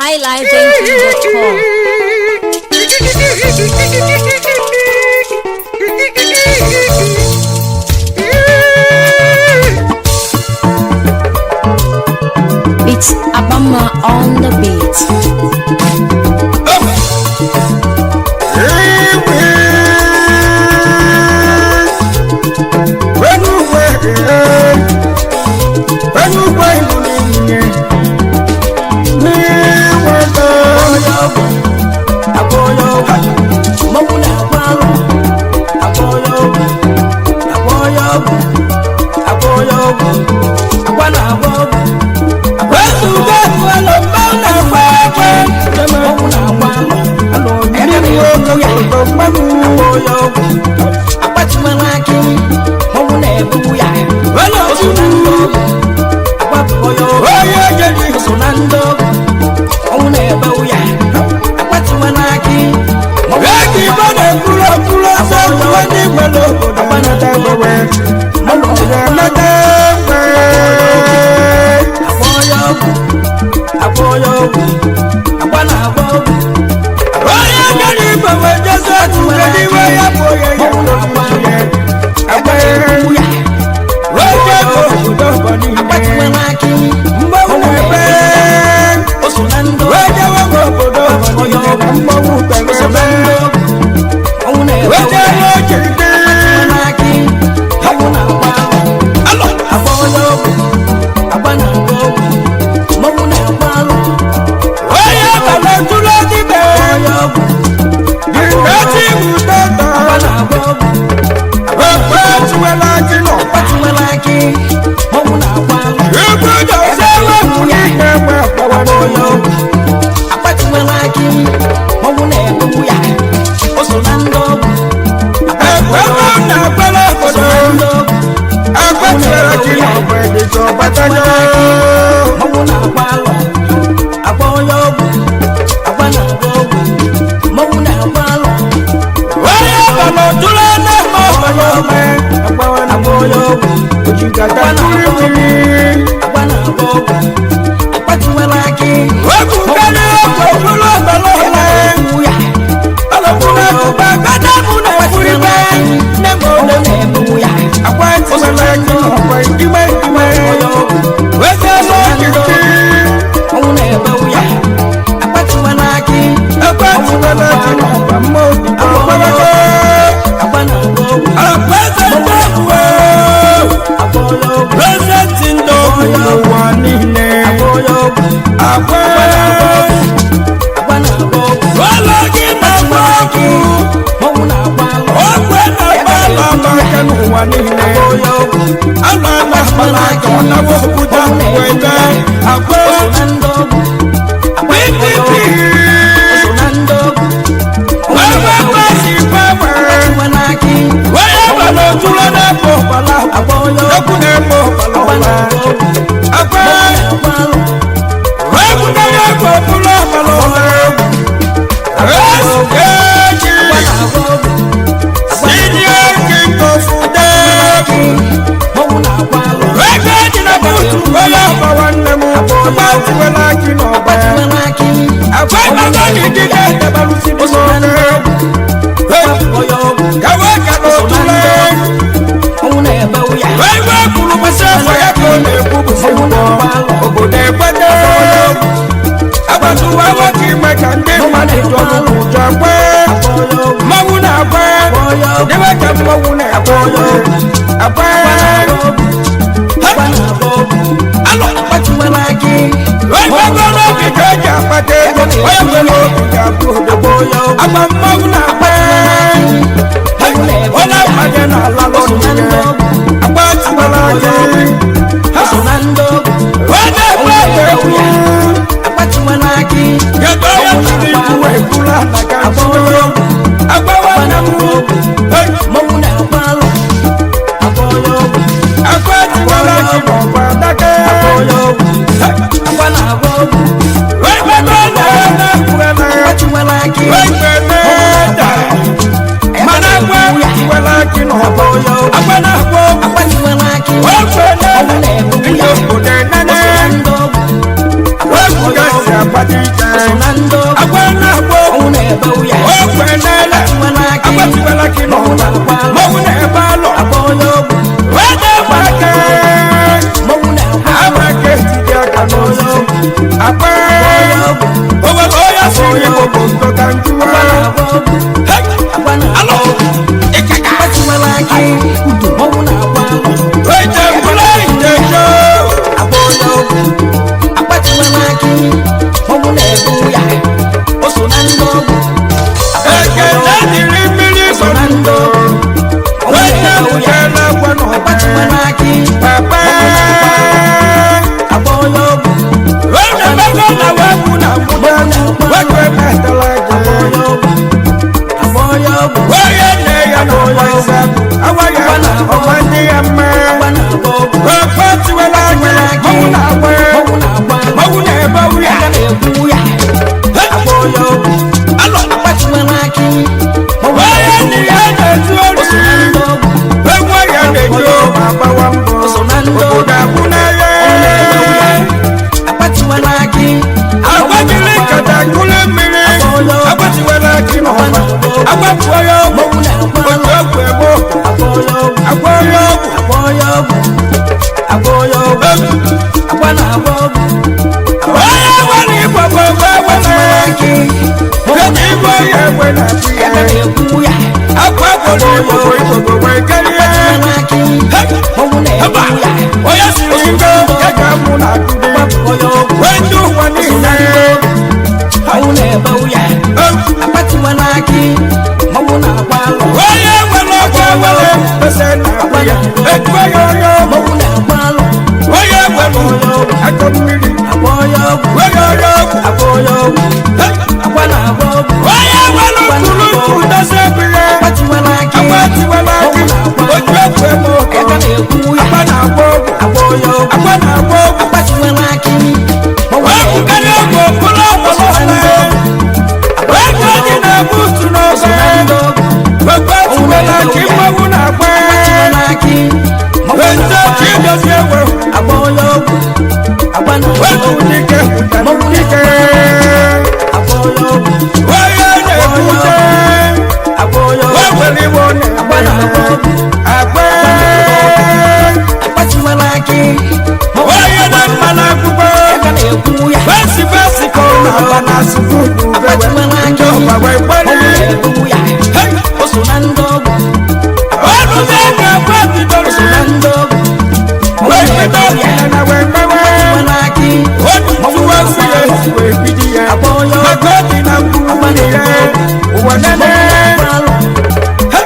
highlifeng.com. It's Abama on the beat. ekwe na-akụ ya. Akwa gwọrọ igbo wee karịa. Haba! Onye siri ngo ya ga-amụ na akụdị. Wee ndị ụwa niile. Onye nwere ọkụ nwere mkpesa na-akụ ya. Ekwe ya onye ọgwụ. Onye nwere akọ mmiri. Onye ọgwụ. Hey! Onye nwere ụkpụrụ dozie ebe ya. Akwa tiwala akị. Otu egwu eme ọkụ. Akwa na-agba ọgwụ. Akwa na-agba ọgwụ. Wee bukarị ọgwụ okporo ọgbọrọ ọla. Wee ka onye na-agba utu n'ọgba. Wekwa tiwala akị mmanwụ na-agba. Wee ndị ọchị dozie egwe. Wee bụ dike pụtara dike. Onye na-ekwute. Wee were iwe ọ na-agba. Agba. Onye na-mma n'akwụkwọ. Fesi fesi ka ọ na-agba n'asụsụ ugwu. Ndị ọba wee gbali. Hey! Ọnụ na-ege ekwe bidoro. Wee bido ọdịnala wee gbawe. Otu tụwa nwunye wee bido ya. Maka ọ dị na mkpụrụ ya. Ụwa nene. Hey!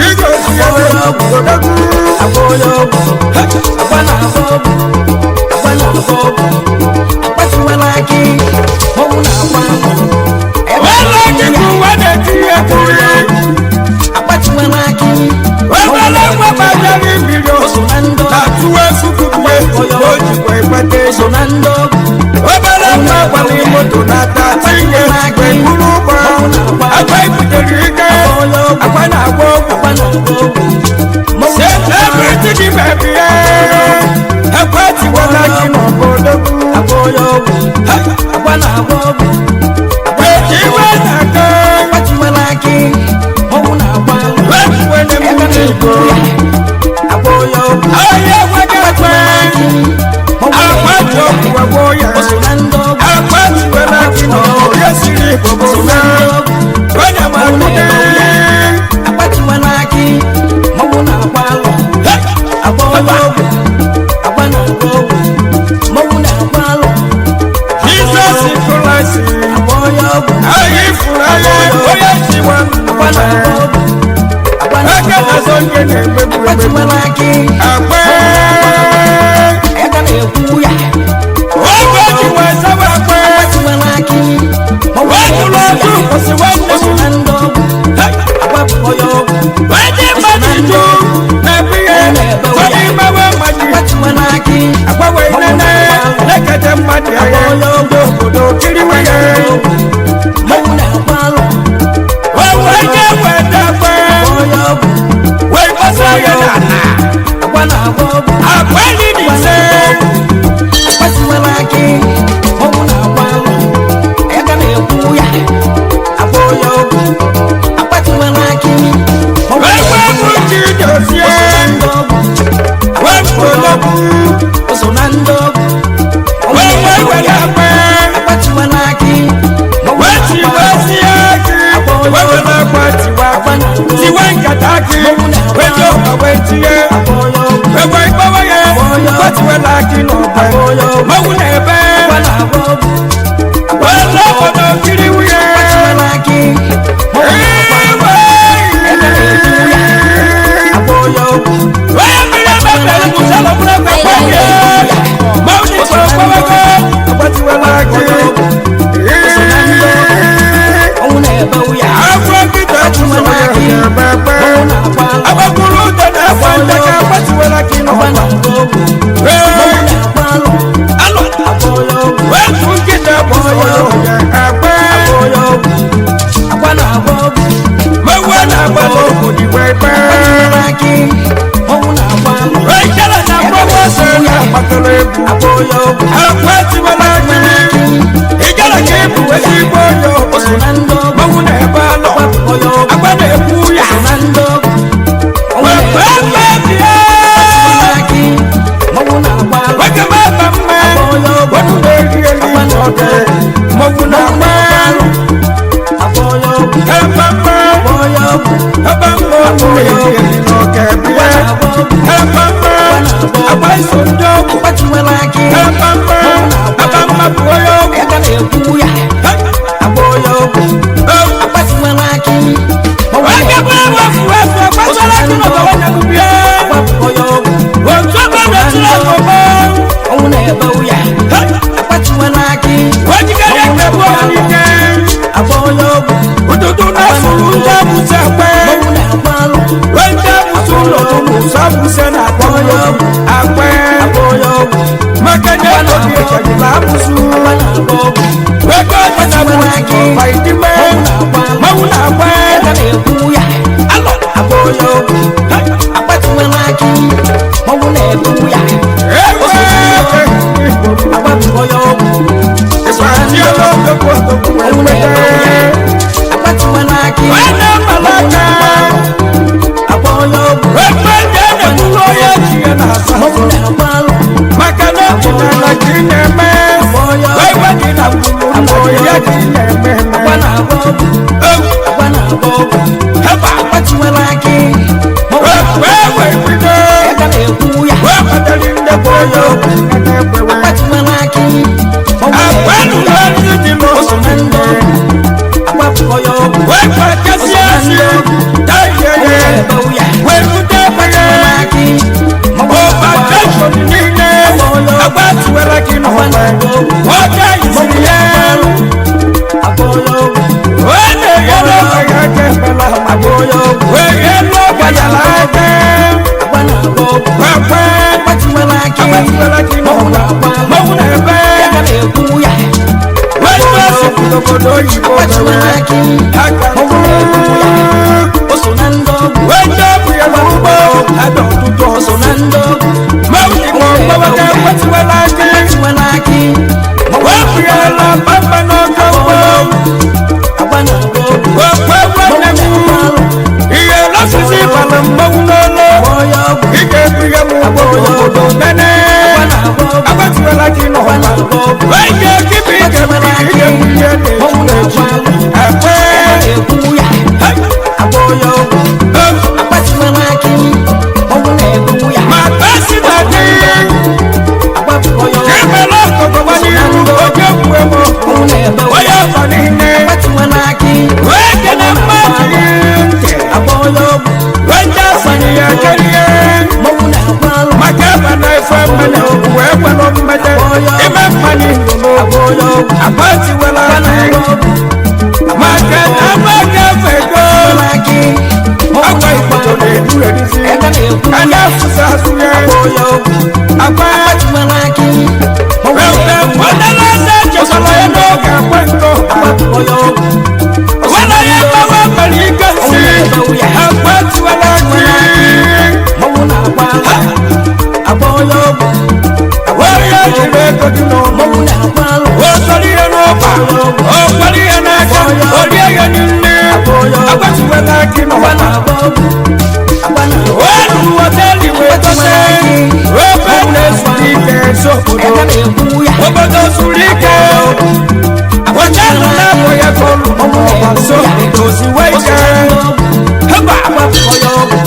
Ije ozi ya wee odogwu. Hey! Wele gị ụwa na-eti ya tiri. Wewele nwa gbajara mmiri o. Na tụwa efukuwe o jikwa ekweta ego. Obere nwa gbara moto na-ata tinye wee buru ụgbọ. Akwa ibutere ike. Akwa na-agba ọgwụ. Celebrity gị mebie. Ekwe tiwala gị n'obodo. Hey! Wee iwe na-aka. Wee wele m n'igbo. Ahịa ekweghị ekwe. Akwa ji ọgwụ agwọ ya. Akwa tiwala gị n'obodo ya siri igbo bụ na. Onye ma akwụde. Hey! Jizọs Kraịst. Anyị fụrụ anya onye jiwa mma. Aka na-azọ nke na-emegbu emegbu. Agba. Oge ji wee zawa agba. Wee tụrụ ọdụ kwụsị nwanne m. Hey! Wee dị mmadụ jụ na-ebi ya. Tọrọ ịgbawe mmadụ. Agbawe nene. Na-ekete mmadụ agha. Ndị obodo kiriwe ya. Wee wee jee weta agba. Wee gbasa ya n'ala. Agba iri na ise. Wee gwa m chi dozie. Wee mkpologwu. Wee wee were agba. Wee tiwe sie akị. Wee were agba tiwa. Tiwe nkata akị. Wee ji ọkpa wee tinye. Wee wee gbawa ya. Gwa tiwela akị n'ọba. Mmanwụ na-ebe. Wee lụọ obodo kiri nwunye. Wee mmiri emebere mụsala ọbụla gwa ya. Mmanwụ na-ekwe gbawa gwa. Gwa tiwela akị. Afọ nkịta kwụsịrị ya ebe. Agbakwuru ụtọ na-akwa ndeka agbatiwela gị n'ọba. Ee, alụ. Wee tụ nkịta kwụsịrị ya agba. Mewe na-agba n'obodo iwe ebe. Wee jere na mgbawa ọsọ ya gbakọrọ egwu. Agbatiwela gị. Ijere ka ịbụ ezigbo onye obodo. Mmanwụ na-ebe alọ. Agba na-ekwu ya. Wee kwee mebie. Nwoke m aba mma. Wepụ na-eri eri n'ọdụ. Mmanwụ na-agba. ya ọgwụ agbatiwela akị mmanwụ na-ebu ya agbapụọ ya ọgwụ mmanwụ na-ebu ya agbatiwela akị agbọ ya ọgwụ mmanwụ na-agba alụ Maka na ọdịnala ka ị na-eme, agbọ ya ọgwụ egbe dị na mkpụrụ ya ka ị na-eme eme. agba na-agba ọgwụ agba na-agba ọgwụ Heba, agbatiwela akị mmanwụ na-agba wee wee bido, ya na-ekwu ya wee kpatara ndekọ ya ọgwụ na-ekwewe. agbatiwela akị mmanwụ Akwenu na-ebu ya ndị dị n'ụzọ na ndị ọgwụ agbapụọ ya ọgwụ wee kpakasị asị, taghie ya, na-ebu ya wee rute ekpere. akị mmanwụ Ọba teshọn niile, agbatiwela gị n'ọgba. Ọjà ìsìn ya, agbọ ya ọgwụ wee na-enyere onwe ya aka ekpere ama. agbọ ya ọgwụ Wee ghelu ọgba ya aka, agba na-agba ọgwụ wee kwee. agbatiwela akị Agbatiwela gị n'ọgba, mmanwụ na-ebe. ya na-ekwu ya Wee tụọ obodo oyibo agbatiwela mere. akị Aka mmanwụ na-ebu ya o so na ndị ọgwụ wee jee bụ ya n'ugbo, ada ọtụtụ o ọsọ. so na ndị ọgwụ Mmanwụ Igbo mgbawata agbatiwela akị. agbatiwela akị Wee bụ ya ala pampa n'ọkọ ugbo. agba na-agba ọgwụ Wee kwee nwanne m. Ihe lọsisi bara mmanwụ n'ọlụ. agbọ ya ọgwụ Ị ga-ebu ya m ụgbọ obodo nene. agba na-agba ọgwụ Agbatiwela gị n'ọgba. Wee jee kibi ị ga-ebu ị ga-ebu ihe mmanwụ na-eji na-agba alụ ekwe. na-ekwu ya Hey! agbọ ya ọgwụ agbatiwela akị mmanwụ na-ebu ya Ma pesi na dị. agbapụọ ya ọgwụ Emela ọkọkọba n'ihu oge kwue m. mmanwụ na-ebe Onye ọkọ niile. agbatiwela akị Wee kene mmadụ ntị. agbọ ya ọgwụ Wee jee sani ya kerie. mmanwụ na-agba alụ Maka ebe na efe mmanya wee kwelụ mmanya. Ime mmanya ndụ agbọ ya ọgwụ agbatiwela agba akị. na-agba ọgwụ Maka na amaka fego. akị mmanwụ Akwa na-agba ikpoto na-edu erizi. ya na-ekwu A na-asụsa asụ ya. agbọ ya ọgwụ Akwa agbatiwela akị mmanwụ wee na-ebu ya wetara eze chesara ya n'oge akwa nkọ. agbapụọ ya ọgwụ Wala ya gbawa mmadụ ike nsị. Agbatiwela akị. mmanwụ na-agba alụ agbọ ya ọgwụ Onye jiri ego gị n'ụlọ. mmanwụ na-agba alụ O sọrọ ihe n'ụba. O kwere ihe n'aka. O rie ya n'nne. Agbatiwela akị agba n'ụwa. na-agba ọgwụ agba na-agba Wee ruru họteelụ wee gote. Ebe na-ezuru ike ezi ya obodo. na-ekwu ya Obodo zuru ike. Họteelụ na-abụ ya ka ọrụ n'ụwa nso. Oziwe ike. Heba. agbapụọ ya ọgwụ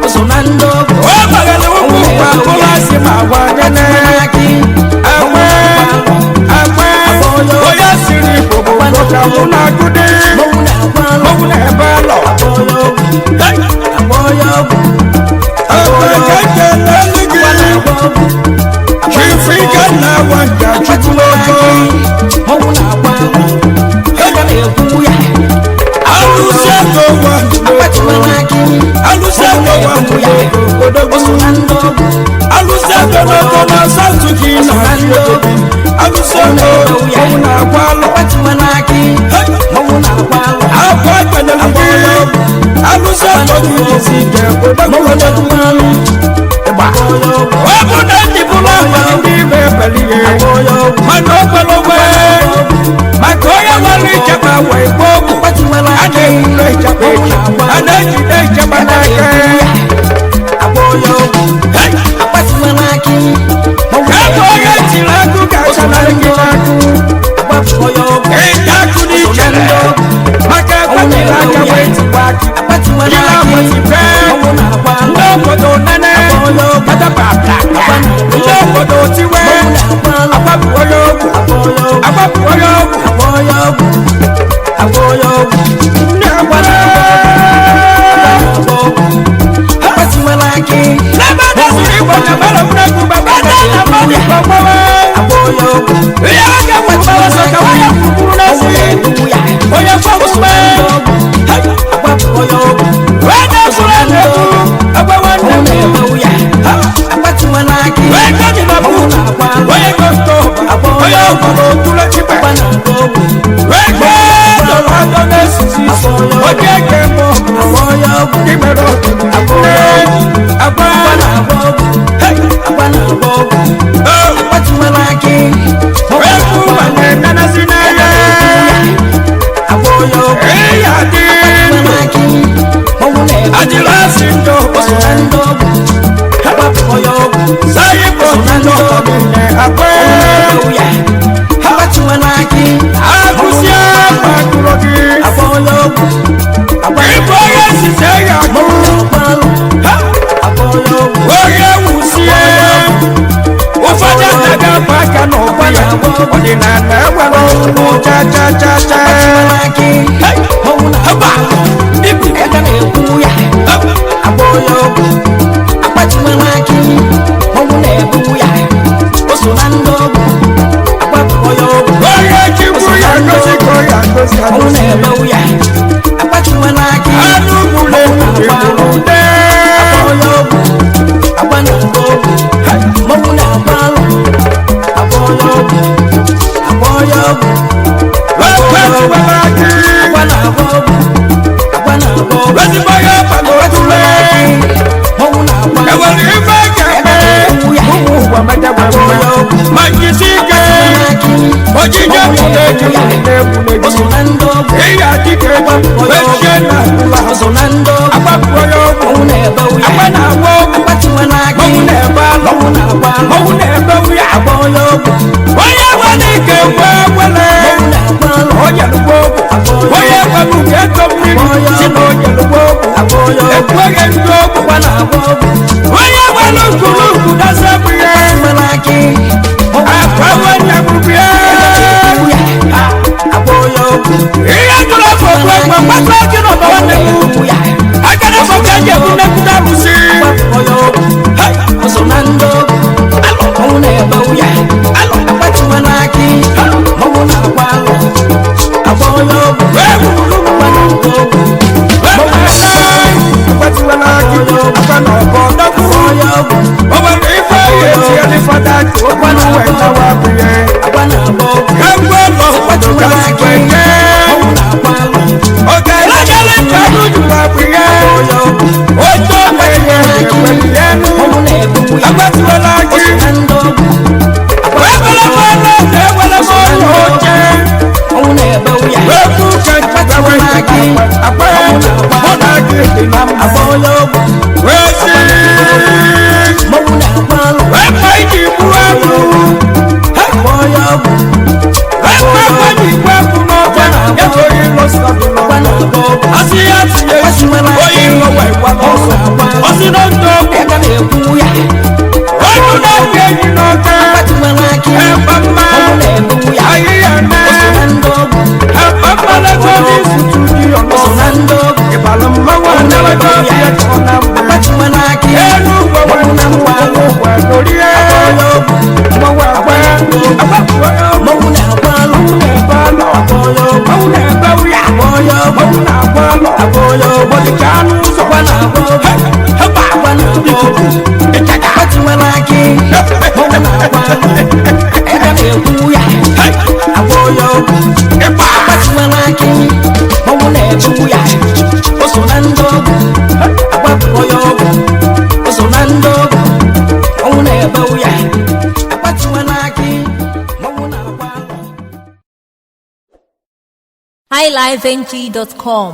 o so na ndị ọgwụ O gbagara ụkwụ ụkwa mkpụrụ asị ma gwa nene. akị Ekwe. Ekwe. Onye siri Igbo bụ nwoke mụ na-agụdị. mmanwụ na-agba alụ Mmanwụ na-ebe alọ. agbọ ya ọgwụ agbọ ya ọgwụ Ekwe ka ekele gị. agba ọgwụ Chifu Ikenna Nwanka Chukwu n'ọkụ. mmanwụ na-agba alụ ya na-ekwu ya Alụsị ego nwa agbatiwela akị Alụsị ego nwa o so na ndị ọgwụ Alụsị ego n'ọkụ na South gị na-achị obodo. Alụsị ego mmanwụ na-agba alọ. agbatiwela akị mmanwụ na-agba alụ Akwa ekpenyere gị. Alụsị ego gị jizi ike odogwu odogwu. Ịgba. Ọ bụ na ndị bụrụ akwa ndị ime ebere ihe. Mana o kwere onwe. Maka onye nwere ichekwa wee gbaa ọgwụ. agbatiwela A akị na-ewure ichekwa echi. A na-ejide ichekwa n'aka. agbọ ya ọgwụ Hey! agbatiwela akị mmanwụ Ebe onye tiri akụ ga-achanarị gị n'akụ. agbapụọ ya ọgwụ Ịta akụ n'ichere. Maka ekwetịrị aka wee tikwa akụ. agbatiwela Ile akị agbatipe. mmanwụ na-agba alụ Ndị obodo nene. Patapata. Ndị obodo tiwe. na-agba alụ Agbapụ onye ọgwụ. agbọ ya ọgwụ Agbapụ onye ọgwụ. agbọ ya ọgwụ agbọ ya ọgwụ Ndị agbara. agbọ ọgwụ agbatiwela akị N'ebe doziri Igbo na mara egwuregwu baba na na mmadụ Igbo gbawa. agbọ ya ọgwụ Ihe a ga-ekwu gbawa sọ ka nwanyị kwukwuru n'ezi. na-ekwu ya Onye kwukwume. agbapụọ ya ọgwụ Wee na-esoro na-ekwu. Agba nwanne m. na-emewu ya agbatiwela akị Wee gọji na buutu. Onye gọstọ. Onye ọgbọrọ otule chipe. agba na-agba ọgwụ Wee gọọ dọrọ adọ n'esisi. Oke eke mọ. agbọ ya ọgwụ Imere ọgwụ. chacha. Akpatiwela akị, mmanwụ na-agba alụ. Eka na-ekwu ya, agba onye ọgwụ. Akpatiwela akị, mmanwụ na-ebu ya. O so na ndị ọgwụ, agbapụ onye ọgwụ. Onye chikwu ya gosi ka ọ ya gosi Mmanwụ agosi. na-ebewu ya, akpatiwela akị, Anụ gburu egbu egburu ude. agba onye ọgwụ. Agba na-agba ọgwụ, mmanwụ na-agba alụ. Agba onye ọgwụ, agba onye ọgwụ. Akpatiwela akị. Agba na-agba ọgwụ, agba na-agba ọgwụ. Ezigbo ya abalị otule. Mmanwụ na-agba alụ. Enwere ife ga-eme. Ụmụ ụwa mejagwa mma. Ma njisi ike. Ojije pụta eji na-egwu O so n'egwu. na ndị ọgwụ. Ihe adịka egwu. Mechie na akụla. O so na ndị ọgwụ. Agbapụ onye ọgwụ. Mmanwụ na-ebewu ya. Agba na-agba ọgwụ. Akpatiwela akị. Mmanwụ na-ebe alọ. Mmanwụ na-agba alụ. Mmanwụ na-ebe ụya. Agba onye ọgwụ. Onye nwere ike nwe ekwele. Mmanwụ na-agba alụ. Onye lụgbo ọgwụ. Onye nwere uke ego mmiri. Si na onye lụgbo ọgwụ. Agba onye ọgwụ. Ekweghị ndị ọgwụ. Agba na-agba ọgwụ. Onye nwere ukwu dasa bụ ya. Akpatiwela akị. Mmanwụ Akwa na-agba alụ. nwanne m bịa. Ekwu ya. Agba onye ọgwụ. Ihe jụrụ afọ okwu egbe mgbasa gị n'ọba nwanne m. Ekwu ya. Aka na afọ ka eji ebu nnekwute arụsị. Agbapụ onye ọgwụ. O so na ndị ọgwụ. Mmanwụ na-ebewu ya. Akpatiwela akị. Mmanwụ na-agba alụ. Agba onye ọgwụ. Wee wuru Agba na-agba ọgwụ. Akpatiwela akị, akwa na ọbọ dọkwuru. Onye ọgwụ. O nwere ife ya etinyere fada ka okwu wee tawa bụ ya. Agba na-agba ọgwụ. Kemgbe ụlọ obodo ka si wee jee. Mmanwụ na-agba alụ. Oge elejere ka anụ juru abụ ya. Onye ọgwụ. Otu na-enye enwere ya enu. Mmanwụ na-ebewu ya. Akpatiwela O akị. so na ndị ọgwụ. Ewere m ọnụ ụzọ, ewere m ọnụ oche. Mmanwụ na-ebewu ya. Ekwu ka nkịta wee akpa, akpa, mụ na gị dị na mma. Agba onye ọgwụ. Wee sị, Mmanwụ na-agba alụ. wee kpa iji gbuo egwu. Agba onye ọgwụ. Wee kpa akpa ji gbuo egwu n'ọbịa, ya ka onye ilo si ọdụ Agba n'ọbịa. na-agba ọgwụ. Asị ya tinye isi, onye ilo wee gwa n'ọsọ. Ọ sị na ndụ ọgwụ, Eka na-ekwu ya. ọdụ na-ebi enyi n'ọka. Akpatiwela akị. Ekpa mma, Mmanwụ na-ebewu ya. ahịhịa na. O so na ndị ọgwụ. Ekpa mma na-ego n'isi tutu ya O so n'ọsọ. na ndị ọgwụ. Ịbalụ mmanwụ analago ọbịa chọọ na mma. Akpatiwela akị. Elu ụwa wee na mma, ụwa gorie. Onye ọgwụ. Mmanwụ agba, agbapụ onye ọgwụ. Mmanwụ na-agba alụ. Na-ebe alọ, Agba onye ọgwụ. mmanwụ na-ebe ụya. Agba onye ọgwụ. Mmanwụ na-agba alọ, Agba onye ọgwụ. ụbọchị anụ ụzọ. Agba na-agba ọgwụ. Heba, Agba na-agba ọgwụ. ịchaka. Akpatiwela akị. Mmanwụ na-agba alụ. Eka na-ekwu ya. Agba onye ọgwụ. Ịgba. Akpatiwela akị. Mmanwụ na-ebewu ya. O so na ndị ọgwụ. Agbapụ onye ọgwụ. O so na ndị ọgwụ. Mmanwụ na-ebewu ya. Akpatiwela akị. Mmanwụ na-agba alụ. highlifeng.com.